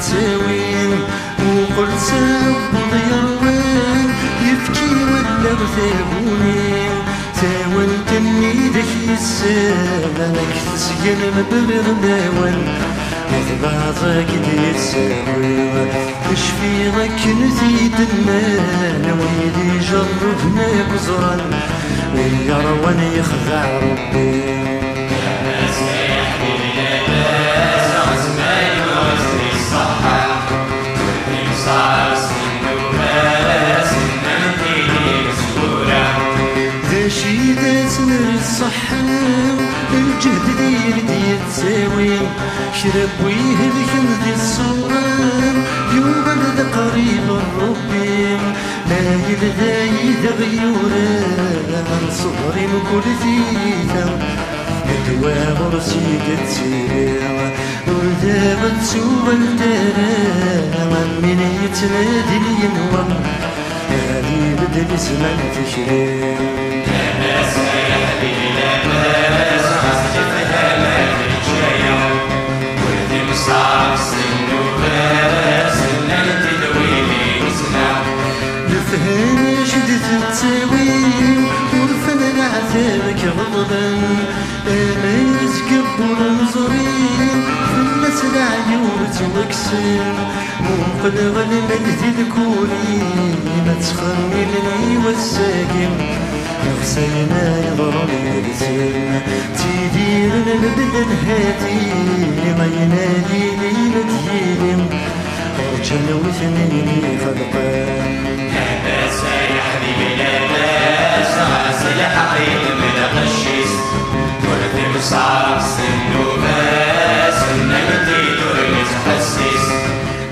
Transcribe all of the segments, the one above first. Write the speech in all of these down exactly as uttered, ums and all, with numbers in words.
Ttawin, muqel tawweḍ yerwan, yefki wallaɣ taguni, tawant-nni d ak-yessan, ad k-tesgen mebrir lawan, tbaẓ ak-d-yessawi, tecfiḍ akken t-id-nnan, wid ijerrben akk ẓran, win yerwan yexdeɛ Rebbi. D acu i d asmer iṣeḥḥa, lǧehd din i d-yettawi, kra n win helken di ṣṣura, yuɣal d aqrib n Rebbi, ma yella yid-eɣ yura, ad nṣebber i mkul tiyita, ddwa ɣur-s i d-tettili, ur d aɣ-d-tuɣal ara, am win yettnadin yenwa, ad ibeddel zzman tikli. Lefhama acu d-tettawi, urfan leɛtab k-ɣeḍlen, amayeg n wur neẓri, fell-as leɛyub ttwakksen. Muqel ɣelmen di lkul-im, ad ttxemmimen i wass-agi, ɣef ayen yeḍran yid-sen. Ttidiren medden hati, ayen ad yilin ad yili, rǧan wi ten-ixelqen. Abbas ay aḥbib labas, ɣas lḥeqq yelmed aqeccis, ur timṣar s nnuba-s, nnan-t-id ur yettḥessis.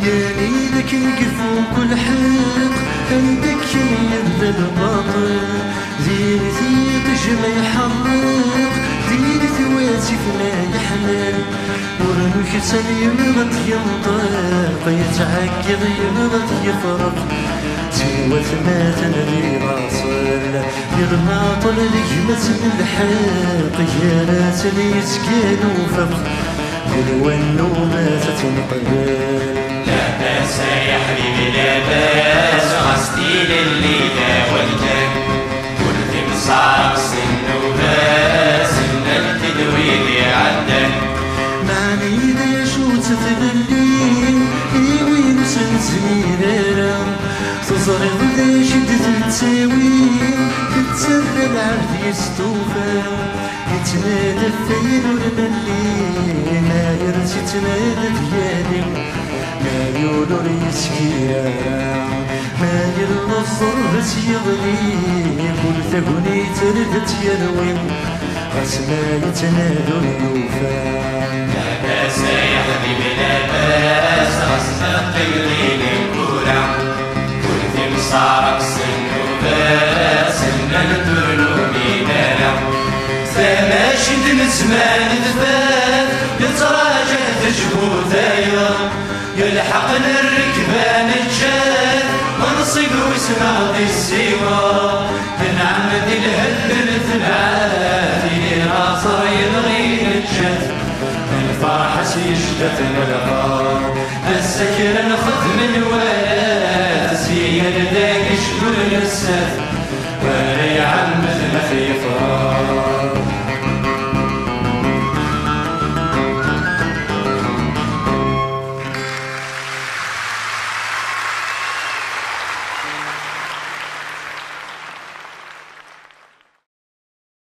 Yal akken yefuk lḥeqq, anda akken yebda lbaṭel, din-it yiṭij ma iḥerreq, din-it wasif ma yeḥmel. Ur nuksan yemɣa ad yenṭeq, yettɛeggiḍ yemɣa ad yefreq, sin watmaten di laṣel, di lbaṭel d gma-s n lḥeqq, gar-asen yezga lufeq, kul wa nnuba-s ad tt-neqbel. Labas ay aḥbib labas, ɣas tilelli d awal kan, ur timṣar s nnuba-s, nnan-t-id wid iɛeddan. Meɛni d acu-tt tlelli i win ur s-nezmir ara? Teẓriḍ d acu d-tettawi, tettarra lɛebd yestufa, yettnadi ɣef wayen ur nelli, ma yerra-tt yettnadi d yali, ma yul ur yeskir ara, ma yella ẓẓerb ad s-yeɣli, kul tagnit ad tt-yerwi, ɣas ma yettnadi ur yufa. Labas ay aḥbib labas, ɣas teqqim di lewwura, ur timṣar s nnuba-s, nnan-t ur numin ara. Tamacint n zzman tfat, nettraǧa tejbu tayeḍ, yelḥeq n rrekba neǧǧa-t, menṣib wis-neɣ di ssiwa. Tenɛem di lhend n tebɛat, i laẓer yelɣi neǧǧa-t, lferḥ-as yejda-t lqer. Ass-a kra nxeddem nwala-t, si yal d agejdur nessa-t.